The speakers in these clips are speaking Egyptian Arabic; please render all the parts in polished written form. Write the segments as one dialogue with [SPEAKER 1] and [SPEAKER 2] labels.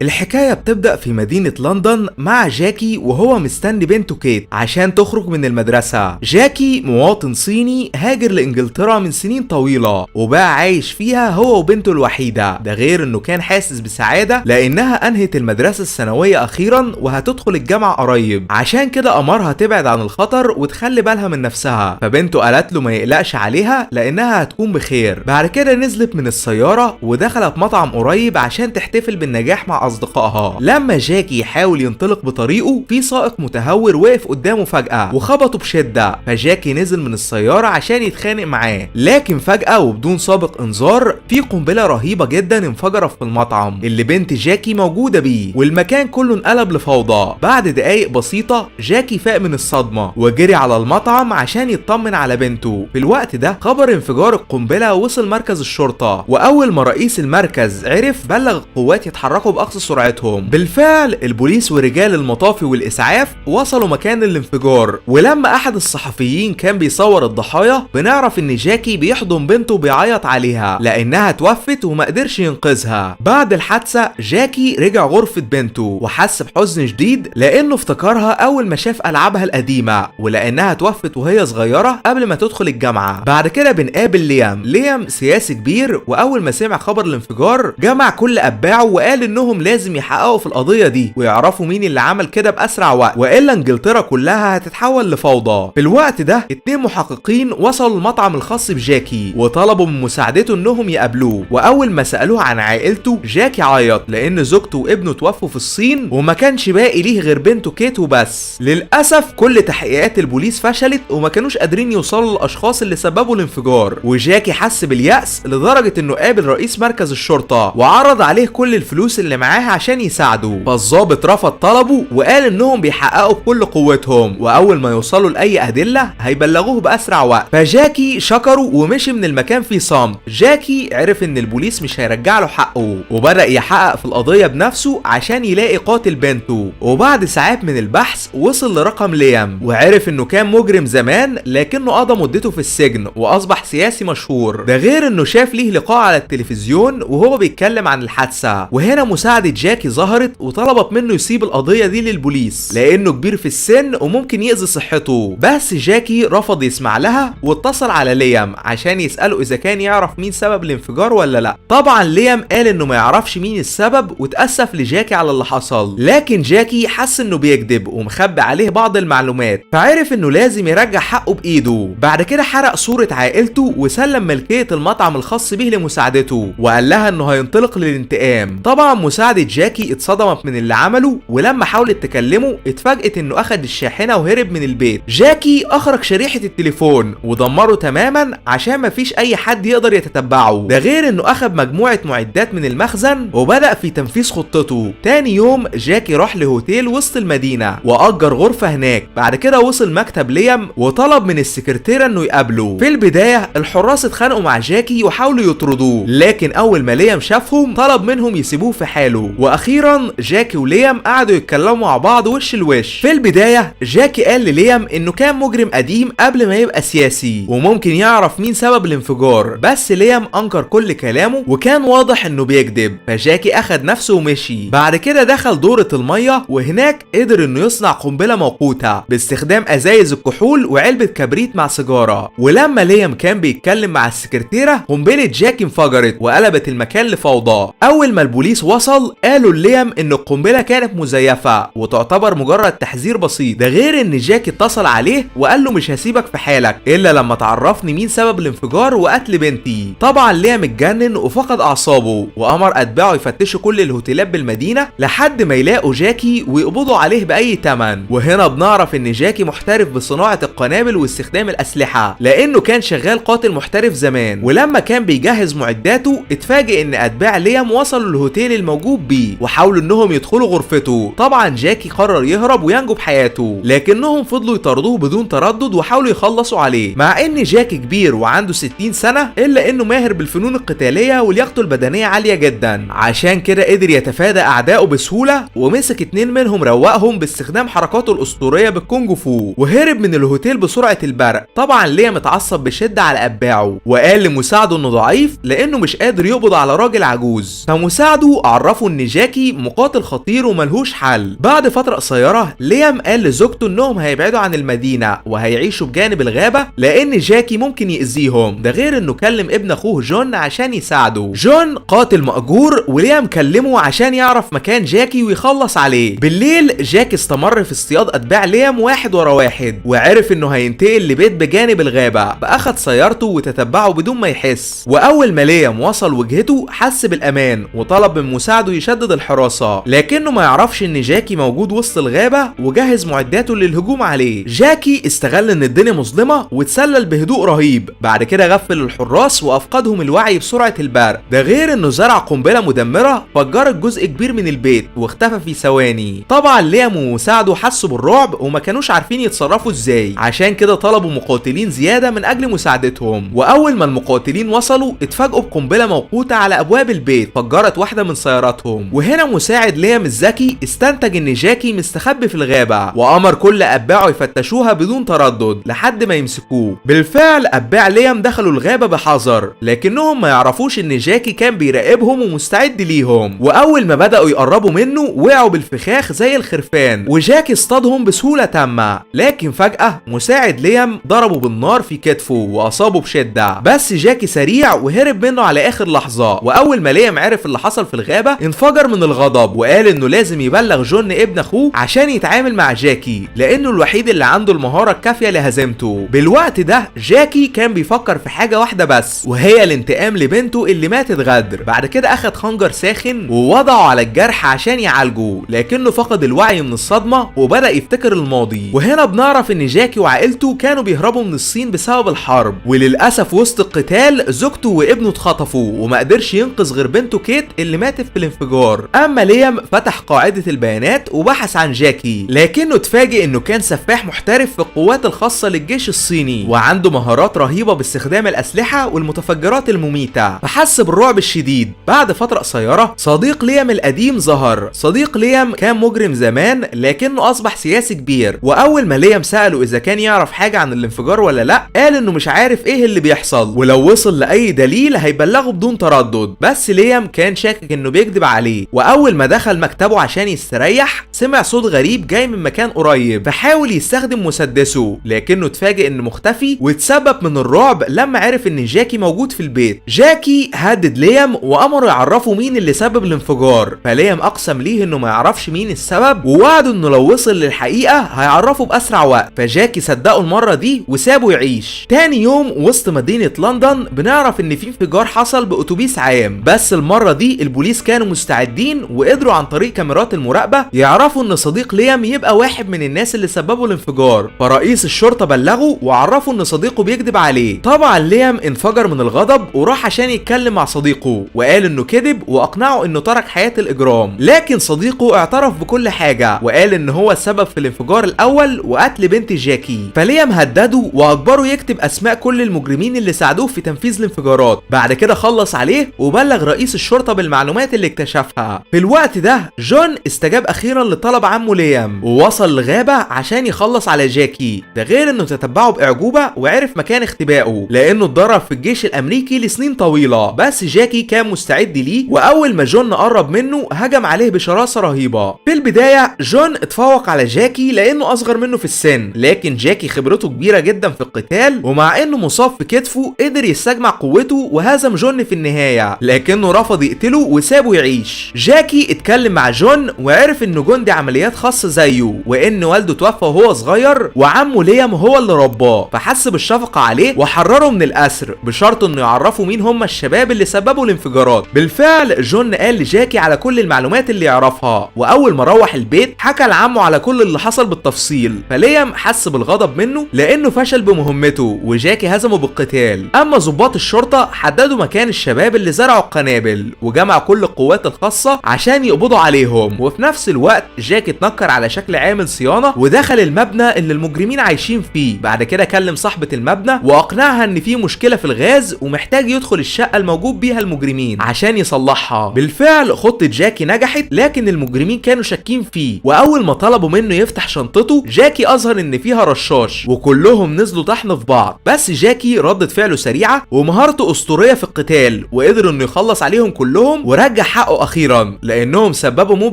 [SPEAKER 1] الحكاية بتبدأ في مدينة لندن مع جاكي وهو مستني بنته كيت عشان تخرج من المدرسة. جاكي مواطن صيني هاجر لإنجلترا من سنين طويلة وبقى عايش فيها هو وبنته الوحيدة، ده غير انه كان حاسس بسعادة لأنها أنهت المدرسة الثانوية أخيرا وهتدخل الجامعة قريب، عشان كده أمرها تبعد عن الخطر وتخلي بالها من نفسها. فبنته قالت له ما يقلقش عليها لأنها هتكون بخير. بعد كده نزلت من السيارة ودخلت مطعم قريب عشان تحتفل بالنجاح مع أصدقائها. لما جاكي يحاول ينطلق بطريقه، في سائق متهور وقف قدامه فجأة وخبطه بشدة، فجاكي نزل من السيارة عشان يتخانق معاه، لكن فجأة وبدون سابق إنذار في قنبلة رهيبة جدا انفجرت في المطعم اللي بنت جاكي موجودة بيه، والمكان كله انقلب لفوضى. بعد دقايق بسيطة جاكي فاق من الصدمة وجري على المطعم عشان يطمن على بنته. في الوقت ده خبر انفجار القنبلة وصل مركز الشرطة، وأول ما رئيس المركز عرف بلغ القوات يتحركوا بأقصى سرعتهم. بالفعل البوليس ورجال المطافي والإسعاف وصلوا مكان الانفجار، ولما أحد الصحفيين كان بيصور الضحايا بنعرف إن جاكي بيحضن بنته وبيعيط عليها لأنها توفت وما قدرش ينقذها. بعد الحادثة جاكي رجع غرفة بنته وحس بحزن شديد لأنه افتكرها أول ما شاف ألعابها القديمة، ولأنها توفت وهي صغيرة قبل ما تدخل الجامعة. بعد كده بنقابل ليام. ليام سياسي كبير، وأول ما سمع خبر الانفجار جمع كل أتباعه وقال إنهم لازم يحققوا في القضية دي ويعرفوا مين اللي عمل كده بأسرع وقت، وإلا إنجلترا كلها هتتحول لفوضى. في الوقت ده 2 محققين وصلوا المطعم الخاص بجاكي وطلبوا من مساعدته إنهم يقابلوه، وأول ما سألوه عن عائلته جاكي عيط لأن زوجته وابنه توفوا في الصين وما كانش باقي ليه غير بنته كيت وبس. للأسف كل تحقيقات البوليس فشلت وما كانوش قادرين يوصلوا للأشخاص اللي سببوا الانفجار، وجاكي حس باليأس لدرجة إنه قابل رئيس مركز الشرطة وعرض عليه كل الفلوس اللي معاه عشان يساعده، فالضابط رفض طلبه وقال انهم بيحققوا بكل قوتهم واول ما يوصلوا لاي ادله هيبلغوه باسرع وقت. فجاكي شكره ومشي من المكان في صمت. جاكي عرف ان البوليس مش هيرجع له حقه وبدا يحقق في القضيه بنفسه عشان يلاقي قاتل بنته. وبعد ساعات من البحث وصل لرقم ليام وعرف انه كان مجرم زمان لكنه قضى مدته في السجن واصبح سياسي مشهور، ده غير انه شاف ليه لقاء على التلفزيون وهو بيتكلم عن الحادثه. وهنا مساعدة جاكي ظهرت وطلبت منه يسيب القضية دي للبوليس لأنه كبير في السن وممكن يأذي صحته، بس جاكي رفض يسمع لها واتصل على ليام عشان يسأله إذا كان يعرف مين سبب الانفجار ولا لا. طبعا ليام قال إنه ما يعرفش مين السبب وتأسف لجاكي على اللي حصل، لكن جاكي حس إنه بيكذب ومخبي عليه بعض المعلومات، فعرف إنه لازم يرجع حقه بإيده. بعد كده حرق صورة عائلته وسلم ملكية المطعم الخاص به لمساعدته وقال لها إنه هينطلق للانتقام. طبعا مساعدة جاكي اتصدمت من اللي عمله، ولما حاولت تكلمه اتفاجئت انه اخد الشاحنة وهرب من البيت. جاكي اخرج شريحة التليفون ودمره تماما عشان مفيش اي حد يقدر يتتبعه، ده غير انه اخد مجموعة معدات من المخزن وبدأ في تنفيذ خطته. تاني يوم جاكي راح لهوتيل وسط المدينة واجر غرفة هناك. بعد كده وصل مكتب ليام وطلب من السكرتيرة انه يقابله. في البداية الحراس اتخانقوا مع جاكي وحاولوا يطردوه، لكن اول ما ليام شافهم طلب منهم يسيبوه في حاله. واخيرا جاكي وليام قعدوا يتكلموا مع بعض وش لوش. في البداية جاكي قال لليام انه كان مجرم قديم قبل ما يبقى سياسي وممكن يعرف مين سبب الانفجار، بس ليام انكر كل كلامه وكان واضح انه بيكذب، فجاكي اخد نفسه ومشي. بعد كده دخل دورة المية وهناك قدر انه يصنع قنبلة موقوتة باستخدام ازايز الكحول وعلبة كبريت مع سيجارة. ولما ليام كان بيتكلم مع السكرتيرة قنبلة جاكي انفجرت وقلبت المكان لفوضى. اول ما البوليس وصل قالوا ليام ان القنبلة كانت مزيفة وتعتبر مجرد تحذير بسيط، ده غير ان جاكي اتصل عليه وقال له مش هسيبك في حالك الا لما تعرفني مين سبب الانفجار وقتل بنتي. طبعا ليام اتجنن وفقد اعصابه وامر اتباعه يفتشوا كل الهوتيلات بالمدينة لحد ما يلاقوا جاكي ويقبضوا عليه باي ثمن. وهنا بنعرف ان جاكي محترف بصناعة القنابل واستخدام الاسلحة لانه كان شغال قاتل محترف زمان، ولما كان بيجهز معداته اتفاجئ ان اتباع ليام وصلوا الهوتيل الموجود بيه وحاولوا انهم يدخلوا غرفته. طبعا جاكي قرر يهرب وينجو بحياته، لكنهم فضلوا يطاردوه بدون تردد وحاولوا يخلصوا عليه. مع ان جاكي كبير وعنده 60 سنة الا انه ماهر بالفنون القتالية ولياقته البدنية عالية جدا، عشان كده قدر يتفادى اعدائه بسهولة ومسك 2 منهم روقهم باستخدام حركاته الاسطورية بالكونج فو وهرب من الهوتيل بسرعة البرق. طبعا ليام اتعصب بشدة على اتباعه وقال لمساعده انه ضعيف لانه مش قادر يقبض على راجل عجوز، فمساعده عرفه وعرفه ان جاكي مقاتل خطير وملهوش حل. بعد فترة قصيرة ليام قال لزوجته انهم هيبعدوا عن المدينة وهيعيشوا بجانب الغابة لان جاكي ممكن يأذيهم، ده غير انه كلم ابن اخوه جون عشان يساعده. جون قاتل مأجور وليام كلمة عشان يعرف مكان جاكي ويخلص عليه. بالليل جاكي استمر في اصطياد اتباع ليام واحد ورا واحد، وعرف انه هينتقل لبيت بجانب الغابة، فاخد سيارته وتتبعه بدون ما يحس. واول ما ليام وصل وجهته حس بالامان وطلب من مساعدة يشدد الحراسة، لكنه ما يعرفش ان جاكي موجود وسط الغابة وجهز معداته للهجوم عليه. جاكي استغل ان الدنيا مظلمة وتسلل بهدوء رهيب، بعد كده غفل الحراس وافقدهم الوعي بسرعة البرق، ده غير انه زرع قنبلة مدمرة فجرت جزء كبير من البيت واختفى في ثواني. طبعا ليام ومساعدة حسوا بالرعب وما كانوش عارفين يتصرفوا ازاي، عشان كده طلبوا مقاتلين زيادة من اجل مساعدتهم. واول ما المقاتلين وصلوا اتفاجئوا بقنبله موقوته على ابواب البيت فجرت واحدة من سياراتهم. وهنا مساعد ليام الذكي استنتج ان جاكي مستخبي في الغابة وامر كل اتباعه يفتشوها بدون تردد لحد ما يمسكوه. بالفعل اتباع ليام دخلوا الغابة بحذر، لكنهم ما يعرفوش ان جاكي كان بيراقبهم ومستعد ليهم. واول ما بداوا يقربوا منه وقعوا بالفخاخ زي الخرفان، وجاكي اصطادهم بسهولة تامة. لكن فجاة مساعد ليام ضربه بالنار في كتفه واصابه بشده، بس جاكي سريع وهرب منه على اخر لحظة. واول ما ليام عرف اللي حصل في الغابة انفجر من الغضب وقال انه لازم يبلغ جون ابن اخوه عشان يتعامل مع جاكي لانه الوحيد اللي عنده المهارة الكافيه لهزيمته. بالوقت ده جاكي كان بيفكر في حاجة واحدة بس، وهي الانتقام لبنته اللي ماتت غدر. بعد كده اخد خنجر ساخن ووضعه على الجرح عشان يعالجه، لكنه فقد الوعي من الصدمة وبدا يفتكر الماضي. وهنا بنعرف ان جاكي وعائلته كانوا بيهربوا من الصين بسبب الحرب، وللاسف وسط القتال زوجته وابنه اتخطفوا وما قدرش ينقذ غير بنته كيت اللي ماتت في الانفجار. اما ليام فتح قاعدة البيانات وبحث عن جاكي، لكنه اتفاجئ انه كان سفاح محترف في القوات الخاصة للجيش الصيني وعنده مهارات رهيبة باستخدام الاسلحة والمتفجرات المميته، فحس بالرعب الشديد. بعد فترة قصيرة صديق ليام القديم ظهر. صديق ليام كان مجرم زمان لكنه اصبح سياسي كبير، واول ما ليام ساله اذا كان يعرف حاجة عن الانفجار ولا لا، قال انه مش عارف ايه اللي بيحصل ولو وصل لاي دليل هيبلغه بدون تردد. بس ليام كان شاكك انه بيكذب عليه، واول ما دخل مكتبه عشان يستريح سمع صوت غريب جاي من مكان قريب، فحاول يستخدم مسدسه لكنه اتفاجئ انه مختفي واتسبب من الرعب لما عرف ان جاكي موجود في البيت. جاكي هدد ليام وامره يعرفه مين اللي سبب الانفجار، فليام اقسم ليه انه ما يعرفش مين السبب ووعده انه لو وصل للحقيقة هيعرفه باسرع وقت. فجاكي صدقه المرة دي وسابه يعيش. تاني يوم وسط مدينة لندن بنعرف ان في انفجار حصل باتوبيس عام، بس المرة دي البوليس كانوا مستعدين وقدروا عن طريق كاميرات المراقبة يعرفوا ان صديق ليام يبقى واحد من الناس اللي سببوا الانفجار. فرئيس الشرطة بلغه وعرفه ان صديقه بيكذب عليه. طبعا ليام انفجر من الغضب وراح عشان يتكلم مع صديقه وقال انه كذب واقنعه انه ترك حياة الاجرام، لكن صديقه اعترف بكل حاجة وقال ان هو السبب في الانفجار الاول وقتل بنت جاكي. فليام هدده واجبره يكتب اسماء كل المجرمين اللي ساعدوه في تنفيذ الانفجارات. بعد كده خلص عليه وبلغ رئيس الشرطة بالمعلومات اللي اكتشفها. في الوقت ده جون استجاب اخيرا لطلب عمه ليام ووصل لغابه عشان يخلص على جاكي، ده غير انه تتبعه باعجوبه وعرف مكان اختبائه لانه اتدرب في الجيش الامريكي لسنين طويلة. بس جاكي كان مستعد ليه، واول ما جون قرب منه هجم عليه بشراسة رهيبة. في البداية جون اتفوق على جاكي لانه اصغر منه في السن، لكن جاكي خبرته كبيرة جدا في القتال، ومع انه مصاب في كتفه قدر يستجمع قوته وهزم جون في النهاية، لكنه رفض يقتله وسابه يعيش. جاكي اتكلم مع جون وعرف انه جندي عمليات خاصة زيه، وان والده توفى وهو صغير وعمه ليام هو اللي رباه، فحس بالشفقه عليه وحرره من الاسر بشرط انه يعرفوا مين هم الشباب اللي سببوا الانفجارات. بالفعل جون قال لجاكي على كل المعلومات اللي يعرفها، واول ما روح البيت حكى لعمه على كل اللي حصل بالتفصيل. فليام حس بالغضب منه لانه فشل بمهمته وجاكي هزمه بالقتال. اما ضباط الشرطة حددوا مكان الشباب اللي زرعوا القنابل وجمعوا كل القوات الخاصة عشان يقبضوا عليهم. وفي نفس الوقت جاكي اتنكر على شكل عامل صيانة ودخل المبنى اللي المجرمين عايشين فيه. بعد كده كلم صاحبه المبنى واقنعها ان في مشكلة في الغاز ومحتاج يدخل الشقة الموجود بيها المجرمين عشان يصلحها. بالفعل خطه جاكي نجحت، لكن المجرمين كانوا شاكين فيه، واول ما طلبوا منه يفتح شنطته جاكي اظهر ان فيها رشاش وكلهم نزلوا طحن في بعض. بس جاكي ردة فعله سريعة ومهارته اسطورية في القتال، وقدر انه يخلص عليهم كلهم ورجع حق حقه اخيرا لانهم سببوا موت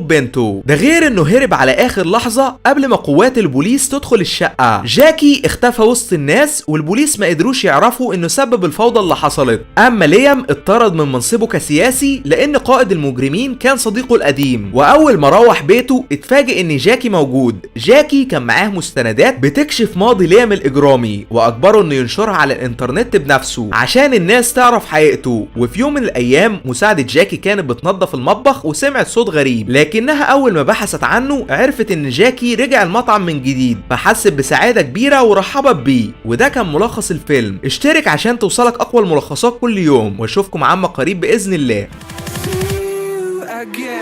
[SPEAKER 1] بنته، ده غير انه هرب على اخر لحظة قبل ما قوات البوليس تدخل الشقة. جاكي اختفى وسط الناس والبوليس ما قدروش يعرفوا انه سبب الفوضى اللي حصلت. اما ليام اتطرد من منصبه كسياسي لان قائد المجرمين كان صديقه القديم، واول ما روح بيته اتفاجئ ان جاكي موجود. جاكي كان معاه مستندات بتكشف ماضي ليام الاجرامي واجبره انه ينشرها على الانترنت بنفسه عشان الناس تعرف حقيقته. وفي يوم من الايام مساعدة جاكي كانت بتنظف المطبخ وسمعت صوت غريب، لكنها اول ما بحثت عنه عرفت ان جاكي رجع المطعم من جديد، فحست بسعادة كبيرة ورحبت بيه. وده كان ملخص الفيلم. اشترك عشان توصلك اقوى الملخصات كل يوم، واشوفكم عما قريب باذن الله.
[SPEAKER 2] See you again.